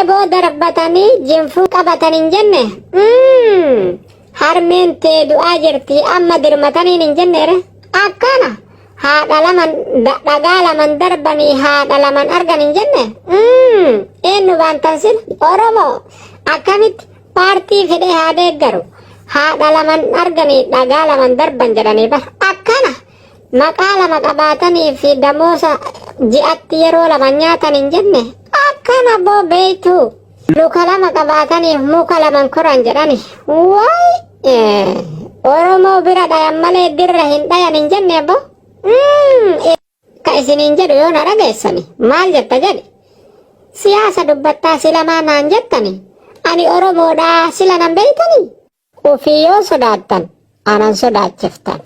Eeboo darbatanii jinfuu qabatan hin jenne? Mm. Harmeen tee du'aa jirti amma dirmataniin hin jenneere? Akkana haadha laman dhagaa laman darbanii haadha laman argan hin jenne? Mm. Eenyu baantan sila? Oromoo akkamitti paartii fedhee haa deeggaru? Haadha laman arganii dhagaa laman darban jedhanii bara. Akkana maqaa lama qabaatanii fi damoosa ji'atti yeroo lama nyaatan hin jenne? Akkana boo beektu. Luka lama qabaataniif muka laman koran jedhani. Waay! Oromoo bira dhayan malee dirra hin dhayan hin jenne boo. Ka isiniin jedhu yoo na dhageessani maal jetta jedhi. Siyaasa dubbattaa sila maa naan jettani? Ani Oromoodhaa sila nan beeytanii? Ufii yoo sodaattan anan sodaachiftan.